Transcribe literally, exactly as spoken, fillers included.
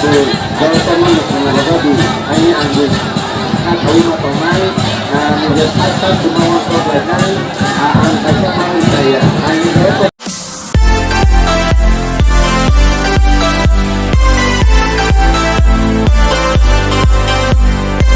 Jotono mwswknairok di, ani ang bui kha saui ma tongnai, ah, nini sak sak tuma uansuk lainai, ah, ang kaisa manwi chaya, ani